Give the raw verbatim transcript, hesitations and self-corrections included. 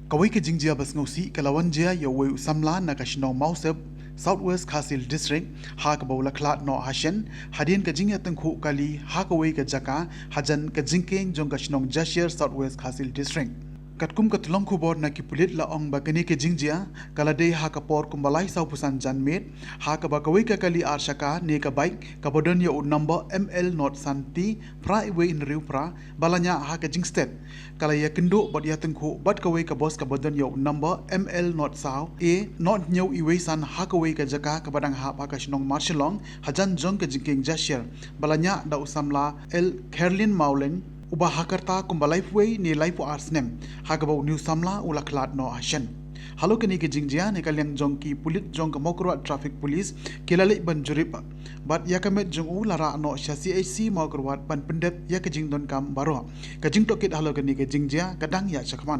Kawei ka jingjia ba sngewsih ka la wan jia ïa uwei u samla na ka shnong Mawsep, South West Khasi Hills District, ha kaba u la khlad noh ha shen hadien ka jingïatyngkhuh kali ha kawei ka jaka hajan ka jingkieng jong ka shnong Jashier, South West Khasi Hills District. Katkum ka tyllong khubor na ki pulit la ong ba kane ka jingjia ka la dei ha ka por kumba lai saw phew san janmiet, ha kaba kawei ka kali ar shaka ne ka bike kaba don ïa u number M L not san T phra wei hynriew phra ba la ñiah ha ka jingstet, ka la ïakynduh bad ïatyngkhuh bad kawei ka bus kaba don ïa u number M L not saw A not hynñiew wei san ha kawei ka jaka kaba dang hap ha ka shnong Marshillong hajan jong ka jingkieng Jashier, ba la ñiah da u samla L Kherlin Mawleng, uba ha ka rta kumba laiphew wei ne laiphew ar snem, ha kaba une u samla u la khlad noh ha shen. Halor kane ka jingjia, na ka liang jong ki pulit jong ka Mawkyrwat Traffic Police ki la leit ban jurip bad ïa ka met jong u la rah noh sha C H C Mawkyrwat ban pyndep ïa ka jingdonkam baroh. Ka jingtohkit halor kane ka jingjia ka dang ïaid shakhmat.